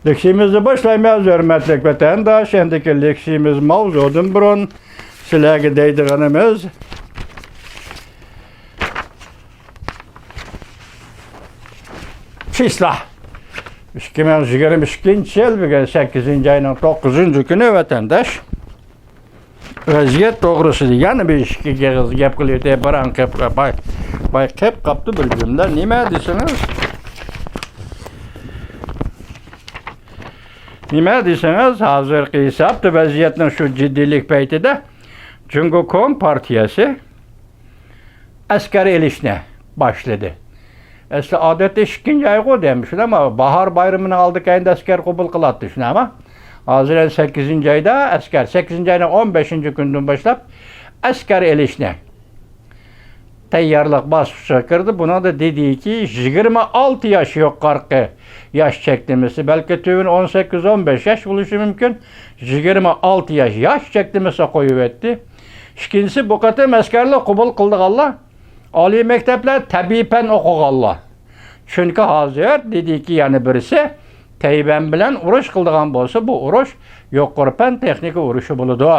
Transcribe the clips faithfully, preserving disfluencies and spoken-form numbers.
لېكسىيىمىزنى باشلايمىز، ھۆرمەتلىك ۋەتەنداش. ئەمدىكى لېكسىيىمىز ماۋزۇدىن بۇرۇن سىلەرگە دەيدىغىنىمىز، چىسلا. ئىككى مىڭ يىگىرمە ئىككىنچى يىل بۈگۈن سەككىزىنچى ئاينىڭ توققۇزىنچى كۈنى، ۋەتەنداش. ۋەزىيەت توغرىسىدا يەنە بىر ئىككى ئېغىز گەپ قىلىۋېتەي. باراڭ قېپ، باي، باي قېپ قاپتۇ بىر جۈملە. نېمە دېسىڭىز، نېمە دېسىڭىز، ھازىرقى ھېسابتا ۋەزىيەتنىڭ شۇ جىددىيلىك پەيتىدە جۇڭگو كومپارتىيەسى ئەسكەر ئېلىشنى باشلىدى. ئەسلى ئادەتتە ئىككىنچى ئايغۇ دەيمىز، شۇنداقمۇ؟ باھار بايرىمىنىڭ ئالدى كەينىدە ئەسكەر قوبۇل قىلاتتى، شۇنداقمۇ؟ ھازىر ئەنە سەككىزىنچى ئايدا ئەسكەر، سەككىزىنچى ئاينىڭ ئون بەشىنچى كۈنىدىن باشلاپ ئەسكەر ئېلىشنى تەييارلىق باسقۇچىغا كىردى. بۇنىڭدا دېدىكى، يىگىرمە ئالتە ياش يۇقىرىقى ياش چەكلىمىسى، بەلكى تۆۋىنى ئون سەككىز، ئون بەش ياش بولۇشى مۇمكىن، يىگىرمە ئالتە ياش ياش چەكلىمىسى قويۇۋەتتى. ئىككىنچىسى، بۇ قېتىم ئەسكەرلەر قوبۇل قىلىدىغانلار ئالىي مەكتەپلەر، تەبىئىي پەن ئوقۇغانلار. چۈنكى ھازىر دېدىكى يەنە بىرسى، تەيۋەن بىلەن ئۇرۇش قىلىدىغان بولسا، بۇ ئۇرۇش يۇقىرى پەن تېخنىكا ئۇرۇشى بولىدۇ.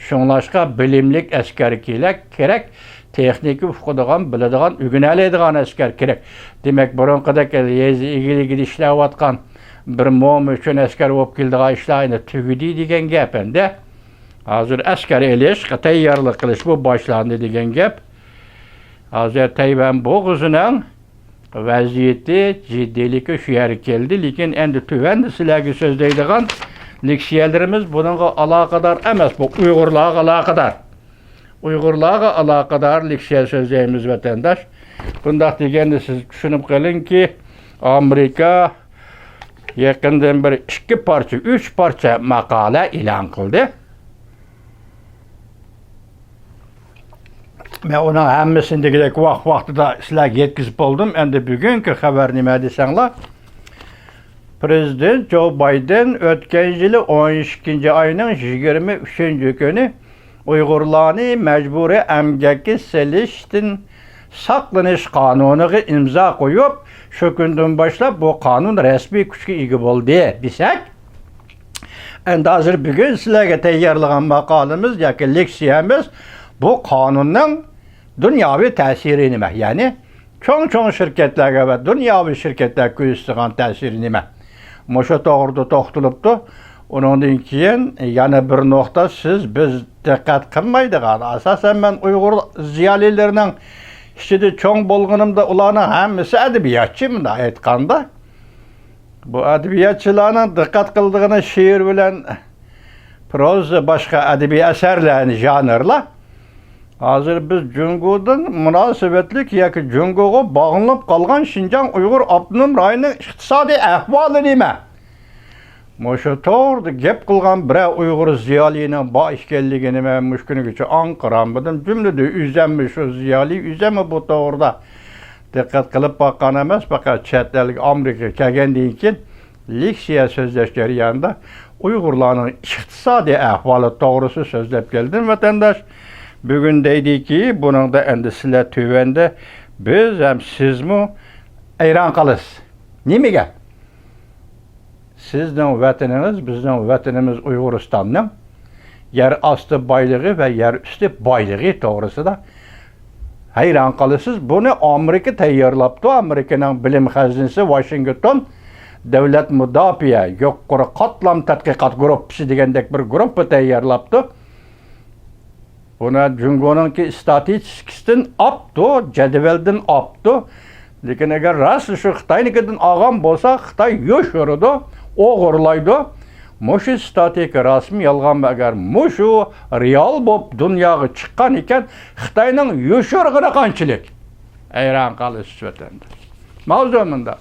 شۇڭلاشقا بىلىملىك ئەسكەر كېرەك، كېرەك، تېخنىكا ئۇقىدىغان، بىلىدىغان، ئۆگىنەلەيدىغان ئەسكەر كېرەك. دېمەك، بۇرۇنقىدەك يېزا ئىگىلىكىدە ئىشلەۋاتقان بىر موما ئۈچۈن ئەسكەر بولۇپ كېلىدىغان ئىشلار ئەنە تۈگىدى دېگەن گەپ ئەمدى. ھازىر ئەسكەر ئېلىشقا تەييارلىق قىلىش بۇ باشلاندى دېگەن گەپ. ھازىر تەيۋەن بوغۇزىنىڭ ۋەزىيىتى، جىددىيلىكى شۇ يەرگە كەلدى. لېكىن ئەمدى تۆۋەندە سىلەرگە سۆزلەيدىغان لېكسىيەلىرىمىز بۇنىڭغا ئالاقىدار ئەمەس، بۇ ئۇيغۇرلارغا ئالاقىدار. ئۇيغۇرلارغا ئالاقىدار لېكسىيە سۆزلەيمىز، ۋەتەنداش. بۇنداق دېگەندە سىز چۈشىنىپ قېلىڭكى، ئامېرىكا يېقىندىن بىر ئىككى پارچە، ئۈچ پارچە ماقالە ئېلان قىلدى. مەن ئۇنىڭ ھەممىسىنى دېگۈدەك ۋاق ۋاقتىدا سىلەرگە يەتكۈزۈپ بولدۇم. ئەمدى بۈگۈنكى خەۋەر نېمە دېسەڭلار، پرېزىدېنت جو بايدېن ئۆتكەن يىلى ئون ئىككىنچى ئاينىڭ يىگىرمە ئۈچىنچى كۈنى ئۇيغۇرلارنى مەجبۇرىي ئەمگەككە سېلىشتىن ساقلىنىش قانۇنىغا ئىمزا قويۇپ، شۇ كۈندىن باشلاپ بۇ قانۇن رەسمىي كۈچكە ئىگە بولدى دېسەك، ئەمدى ھازىر بۈگۈن سىلەرگە تەييارلىغان ماقالىمىز ياكى لېكسىيەمىز بۇ قانۇننىڭ دۇنياۋى تەسىرى نېمە؟ يەنى چوڭ-چوڭ شىركەتلەرگە ۋە دۇنياۋى شىركەتلەرگە كۆرسىتىدىغان تەسىرى نېمە؟ مۇشۇ توغرىدا توختىلىپتۇ. ئۇنىڭدىن كېيىن يەنە بىر نۇقتا، سىز، بىز دىققەت قىلمايدىغان، ئاساسەن مەن ئۇيغۇر زىيالىيلىرىنىڭ ئىچىدە چوڭ بولغىنىمدا ئۇلارنىڭ ھەممىسى ئەدەبىياتچى، مۇنداق ئېيتقاندا. بۇ ئەدەبىياتچىلارنىڭ دىققەت قىلىدىغىنى شېئىر بىلەن پروزا، باشقا ئەدەبىي ئەسەرلەرنى، ژانىرلار. ھازىر بىز جۇڭگودىن مۇناسىۋەتلىك ياكى جۇڭگوغا باغلىنىپ قالغان شىنجاڭ ئۇيغۇر ئاپتونوم رايونىنىڭ ئىقتىسادىي ئەھۋالى نېمە؟ مۇشۇ توغرىدا گەپ قىلغان بىرەر ئۇيغۇر زىيالىيىنىڭ بار ئىكەنلىكىنى مەن مۇشۇ كۈنگىچە ئاڭقىرالمىدىم. جۈملىدە ئۆزەممۇ شۇ زىيالىي، ئۆزەممۇ بۇ توغرىدا دىققەت قىلىپ باققان ئەمەس، پەقەت چەت ئەلگە، ئامېرىكىغا كەلگەندىن كېيىن لېكسىيە سۆزلەش جەريانىدا ئۇيغۇرلارنىڭ ئىقتىسادىي ئەھۋالى توغرىسىدا سۆزلەپ كەلدىم، ۋەتەنداش. بۈگۈن دەيدىكى، بۇنىڭدا ئەمدى سىلەر تۆۋەندە بىز ھەم سىزمۇ ھەيران قالىسىز. نېمىگە؟ سىزنىڭ ۋەتىنىڭىز، بىزنىڭ ۋەتىنىمىز ئۇيغۇرىستاننىڭ يەر ئاستى بايلىقى ۋە يەر ئۈستى بايلىقى توغرىسىدا ھەيران قالىسىز. بۇنى ئامېرىكا تەييارلاپتۇ. ئامېرىكىنىڭ بىلىم خەزىنىسى ۋاشىنگتون دۆلەت مۇداپىئە يۇقىرى قاتلام تەتقىقات گۇرۇپپىسى دېگەندەك بىر گۇرۇپپا تەييارلاپتۇ. بۇنى جۇڭگونىڭكى ئىستاتىستىكىسىدىن ئاپتۇ، جەدۋەلدىن ئاپتۇ. لېكىن ئەگەر راست شۇ خىتاينىڭكىدىن ئالغان بولسا، خىتاي يوشۇرىدۇ، ئوغرىلايدۇ. مۇشۇ ئىستاتىستىكا راستمۇ، يالغانمۇ؟ ئەگەر مۇشۇ رېئال بولۇپ دۇنياغا چىققان ئىكەن، خىتاينىڭ يوشۇرغىنى قانچىلىك؟ ھەيران قالىسىز، ۋەتەنداش. ماۋزۇ مۇنداق.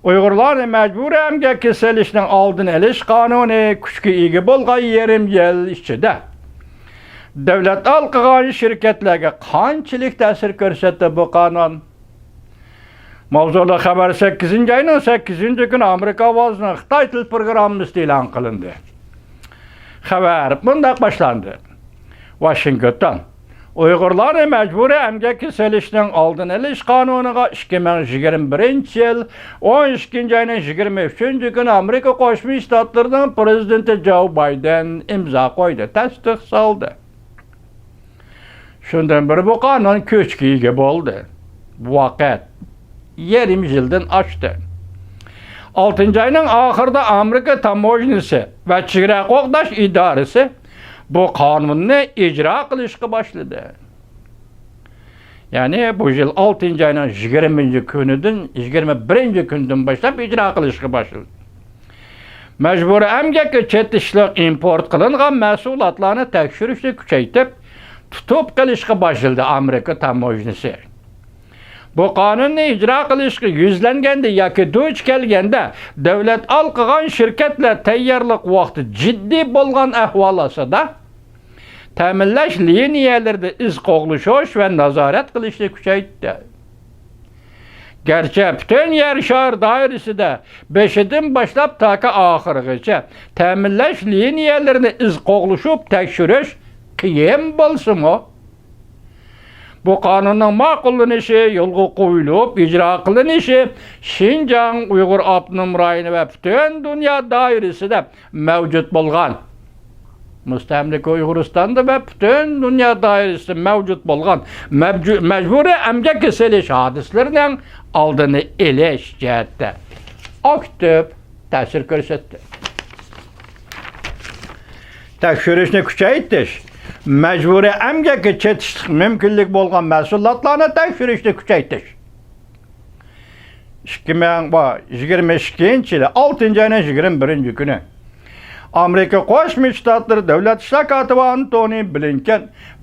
ئۇيغۇرلارنى مەجبۇرىي ئەمگەككە سېلىشنىڭ ئالدىنى ئېلىش قانۇنى كۈچكە ئىگە بولغان يېرىم يىل ئىچىدە دۆلەت ھالقىغان شىركەتلەرگە قانچىلىك تەسىر كۆرسەتتى بۇ قانۇن؟ ماۋزۇلۇق خەۋەر سەككىزىنچى ئاينىڭ سەككىزىنچى كۈنى ئامېرىكا ئاۋازىنىڭ خىتاي تىل پروگراممىسىدا ئېلان قىلىندى. خەۋەر مۇنداق باشلاندى. ۋاشىنگتون. ئۇيغۇرلارنى مەجبۇرىي ئەمگەككە سېلىشنىڭ ئالدىنى ئېلىش قانۇنىغا ئىككى مىڭ يىگىرمە بىرىنچى يىل ئون ئىككىنچى ئاينىڭ يىگىرمە ئۈچىنچى كۈنى ئامېرىكا قوشما شتاتلىرىنىڭ پرېزىدېنتى جو بايدېن ئىمزا قويدى، تەستىق سالدى. شۇندىن بېرى بۇ قانۇن كۈچكە ئىگە بولدى. ۋاقىت يېرىم يىلدىن ئاشتى. ئالتىنچى ئاينىڭ ئاخىرىدا ئامېرىكا تاموژنىسى ۋە چېگرا قوغداش ئىدارىسى بۇ قانۇننى ئىجرا قىلىشقا باشلىدى. يەنى بۇ يىل ئالتىنچى ئاينىڭ يىگىرمىنچى كۈنىدىن، يىگىرمە بىرىنچى كۈنىدىن باشلاپ ئىجرا قىلىشقا باشلىدى. مەجبۇرىي ئەمگەككە چېتىشلىق ئىمپورت قىلىنغان مەھسۇلاتلارنى تەكشۈرۈشنى كۈچەيتىپ، تۇتۇپ قېلىشقا باشلىدى ئامېرىكا تاموژنىسى. بۇ قانۇننى ئىجرا قىلىشقا يۈزلەنگەندە ياكى دۇچ كەلگەندە، دۆلەت ئالقىغان شىركەتلەر تەييارلىق ۋاقتى جىددىي بولغان ئەھۋال ئاستىدا، تەمىنلەش لىنىيەلىرىدە ئىز قوغلىشىش ۋە نازارەت قىلىشنى كۈچەيتتى. گەرچە پۈتۈن يەر شارى دائىرىسىدە بېشىدىن باشلاپ تاكى ئاخىرىغىچە تەمىنلەش لىنىيەلىرىنى ئىز قوغلىشىپ تەكشۈرۈش قىيىن بولسىمۇ، بۇ قانۇننىڭ ماقۇللىنىشى، يولغا قويۇلۇپ ئىجرا قىلىنىشى شىنجاڭ، ئۇيغۇر ئاپتونوم رايونى ۋە پۈتۈن دۇنيا دائىرىسىدە مەۋجۇت بولغان، مۇستەملىكە ئۇيغۇرىستاندا ۋە پۈتۈن دۇنيا دائىرىسىدە مەۋجۇت بولغان مەبجۇ-، مەجبۇرىي ئەمگەككە سېلىش ھادىسىلىرىنىڭ ئالدىنى ئېلىش جەھەتتە ئاكتىپ تەسىر كۆرسەتتى. تەكشۈرۈشنى كۈچەيتىش، مەجبۇرىي ئەمگەككە چېتىشلىق مۇمكىنلىك بولغان مەھسۇلاتلارنى تەكشۈرۈشنى كۈچەيتىش. ئىككى مىڭ، يىگىرمە ئىككىنچى يىلى ئالتىنچى ئاينىڭ يىگىرمە بىرىنچى كۈنى ئامېرىكا قوشما شتاتلىرى دۆلەت ئىشلار كاتىپى ئانتونى بلىنكېن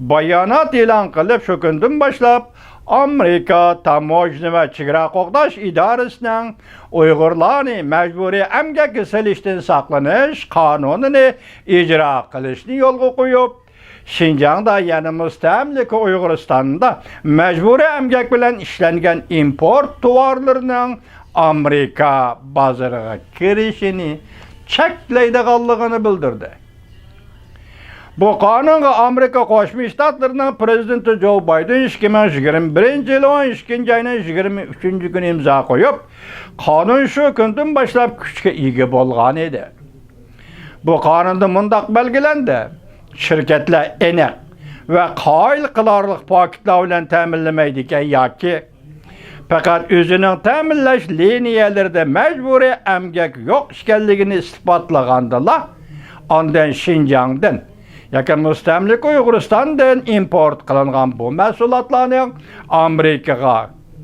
بايانات ئېلان قىلىپ، شۇ كۈندىن باشلاپ ئامېرىكا تاموژنا ۋە چېگرا قوغداش ئىدارىسىنىڭ ئۇيغۇرلارنى مەجبۇرىي ئەمگەككە سېلىشتىن ساقلىنىش قانۇنىنى ئىجرا قىلىشنى يولغا قويۇپ، شىنجاڭدا، يەنى مۇستەملىكە ئۇيغۇرىستاندا مەجبۇرىي ئەمگەك بىلەن ئىشلەنگەن ئىمپورت تاۋارلىرىنىڭ ئامېرىكا بازىرىغا كىرىشىنى چەكلەيدىغانلىقىنى بىلدۈردى. بۇ قانۇنغا ئامېرىكا قوشما شتاتلىرىنىڭ پرېزىدېنتى جو بايدېن ئىككى مىڭ يىگىرمە بىرىنچى يىل ئون ئىككىنچى ئاينىڭ يىگىرمە ئۈچىنچى كۈنى ئىمزا قويۇپ، قانۇن شۇ كۈندىن باشلاپ كۈچكە ئىگە بولغان ئىدى. بۇ قانۇندا مۇنداق بەلگىلەندى: شىركەتلەر ئېنىق ۋە قايىل قىلارلىق پاكىتلار بىلەن تەمىنلىمەيدىكەن ياكى پەقەت ئۆزىنىڭ تەمىنلەش لىنىيەلىرىدە مەجبۇرىي ئەمگەك يوق ئىكەنلىكىنى ئىسپاتلىغاندىلا، ئاندىن شىنجاڭدىن ياكى مۇستەملىكە ئۇيغۇرىستاندىن ئىمپورت قىلىنغان بۇ مەھسۇلاتلارنىڭ ئامېرىكىغا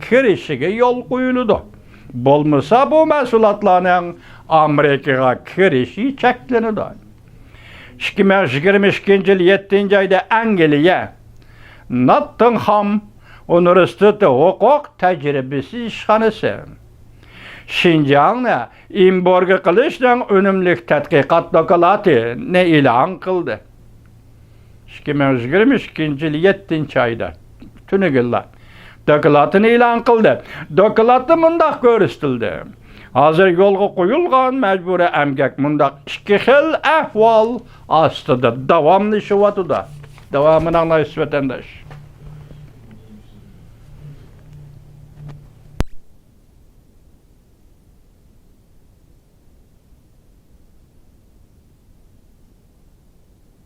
كىرىشىگە يول قويۇلىدۇ. بولمىسا، بۇ مەھسۇلاتلارنىڭ ئامېرىكىغا كىرىشى چەكلىنىدۇ. ئىككى مىڭ يىگىرمە ئىككىنچى يىل يەتتىنچى ئايدا ئەنگلىيە ناتتىنغھام ئۇنىۋېرسىتېتى ھوقۇق تەجرىبىسى ئىشخانىسى شىنجاڭنى ئېمبارگو قىلىشنىڭ ئۈنۈملۈك تەتقىقات دوكلاتىنى ئېلان قىلدى. ئىككى مىڭ يىگىرمە ئىككىنچى يىل يەتتىنچى ئايدا تۈنۈگۈنلا دوكلاتىنى ئېلان قىلدى. دوكلاتتا مۇنداق كۆرسىتىلدى: ھازىر يولغا قويۇلغان مەجبۇرىي ئەمگەك مۇنداق ئىككى خىل ئەھۋال ئاستىدا داۋاملىشىۋاتىدۇ. داۋامىنى ئاڭلايسىز، ۋەتەنداش.